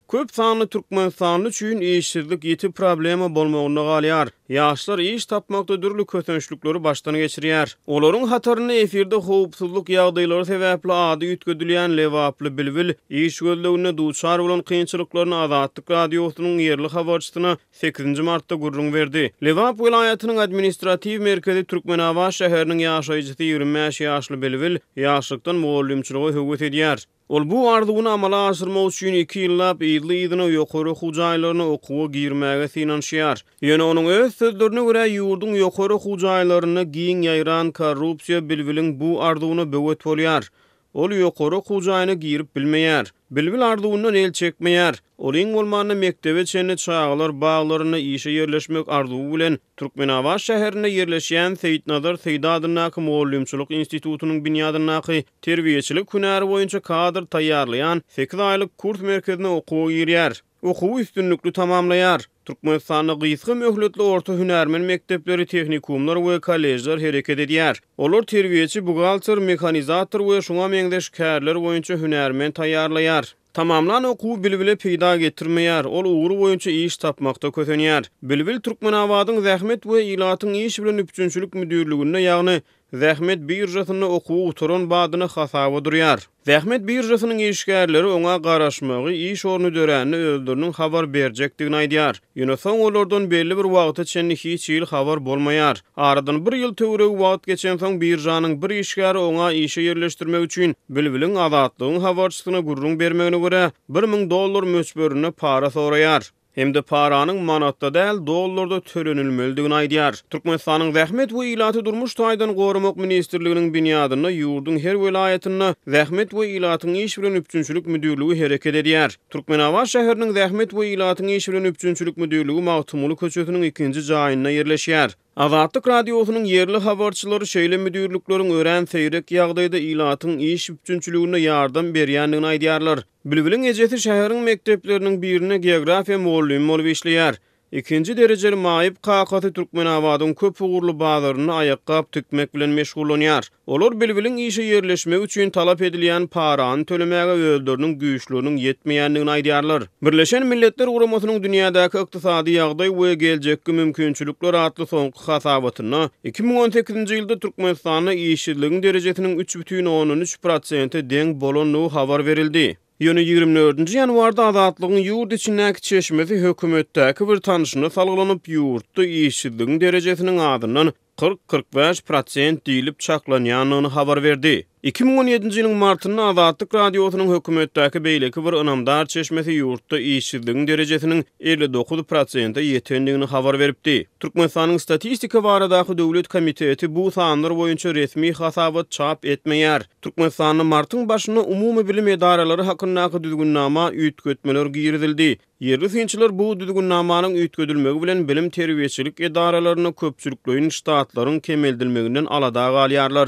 Köp sanly türkmenistanly üçin işsizlik ýiti problema bolmagynda galýar. Ýaşlar iş tapmakda dürli kösençlikleri başdan geçirýär. Olaryň hatarynda efirde howpsuzlyk ýagdaýlary sebäpli ady üýtgedilýän lebaply Bilbil iş gözleginde duçar bolan kynçylyklaryny Azatlyk Radiosynyň ýerli habarçysyna sekizinji martda gürrüň berdi. Lebap welaýatynyň administratiw merkezi Türkmenabat şäheriniň ýaşaýjysy 25 ýaşly Bilbil ýaşlykdan mugallymçylyga höwes edýär. Ol bu arzuwyny amala aşyrmak üçin iki ýyllap yzly-yzyna ýokary okuw jaýlaryna okuwa girmäge synanyşýar. Ýöne onuň öz sözlerine görä, ýurduň ýokary okuw jaýlarynda giň ýaýran korrupsiýa Bilbiliň bu arzuwyna böwet bolýar. Ol ýokary okuw jaýyna girip bilmeýär. Bilbil arzuwyndan el çekmeýär. Ol iň bolmanda mekdebe çenli çagalar baglarynda işe ýerleşmek arzuwy bilen Türkmenabat şäherinde ýerleşýän Seýitnazar Seýdi adyndaky mugallymçylyk institutynyň binýadyndaky terbiýeçilik hünäri boýunça kadr taýýarlaýan sekiz aýlyk kurs merkezine okuwa girýär. Okuwy üstünlikli tamamlaýar. Türkmenistanda gysga möhletli orta hünärmen mekdepleri, tehnikumlar we kolležler hereket edýär. Olar terbiýeçi, buhgalter, mehanizator we şuňa meňzeş kärler boýunça hünärmen taýýarlaýar. Tamamlan okuwy Bilbile peýda getirmeýär, ol ugry boýunça iş tapmakda kösenýär. Bilbil Türkmenabadyň Zähmet we ilatyň iş bilen üpjünçilik müdirliginde, ýagny Zähmet biržasynda okuwy gutaran badyna hasaba durýar. Zähmet biržasynyň işgärleri oňa garaşmagy, iş orny dörände özleriniň habar berjekdigini aýdýar. Ýöne soň olardan belli bir wagta çenli hiç hili habar bolmaýar. Aradan bir ýyl töweregi wagt geçensoň biržanyň bir işgäri oňa işe ýerleşdirmek üçin Bilbiliň Azatlygyň habarçysyna gürrüň bermegine görä, 1000 dollar möçberinde para soraýar. Hem-de paranyň manatda däl, dollarda tölenilmelidigini aýdýar. Türkmenistanyň Zähmet we ilaty durmuş taýdan goramak ministrliginiň binýadynda ýurduň her welaýatynda Zähmet we ilatyň iş bilen üpjünçilik müdirligi hereket edýär. Türkmenabat şäheriniň Zähmet we ilatyň iş bilen üpjünçilik müdirligi Magtymguly köçesiniň ikinji jaýynda ýerleşýär. Azatlyk Radiosynyň ýerli habarçylary şeýle müdirlikleriň örän seýrek ýagdaýda ilatyň iş üpjünçiliginde ýardam berýändigini aýdýarlar. Bilbiliň ejesi şäheriň mekdepleriniň birinde geografiýa mugallymy bolup işleýär. Ikinji derejeli maýyp kakasy Türkmenabadyň köp ugurly bazarynda aýakgap tikmek bilen meşgullanýar. Olar Bilbiliň işe ýerleşmegi üçin talap edilýän parany tölemäge özleriniň güýçleriniň ýetmeýändigini aýdýarlar. Birleşen Milletler Guramasynyň Dünýädäki ykdysady ýagdaý we geljekki mümkinçilikler atly soňky hasabatynda 2018-nji ýylda Türkmenistanda işsizligiň derejesiniň 3,3 prosente deň bolandygy habar berildi. Ýöne 24-nji ýanwarda Azatlygyň ýurt içindäki çeşmesi hökümetdäki bir tanşyna salgylanyp, ýurtda işsizligiň derejesiniň azyndan 40-45 prosent diýlip çaklanýandygyny habar berdi. 2017-nji ýylyň martynda Azatlyk Radiosynyň hökümetdäki beýleki bir ynamdar çeşmesi ýurtda işsizligiň derejesiniň 59 prosente ýetendigini habar beripdi. Türkmenistanyň Statistika baradaky döwlet komiteti bu sanlar boýunça resmi hasabat çap etmeýär. Türkmenistanda martyň başynda umumybilim edaralary hakyndaky düzgünnama üýtgetmeler girizildi. Ýerli synçylar bu düzgünnamanyň üýtgedilmegi bilen bilim-terbiýeçilik edaralarynda köpçülikleýin ştatlaryň kemeldilmeginden alada galýarlar.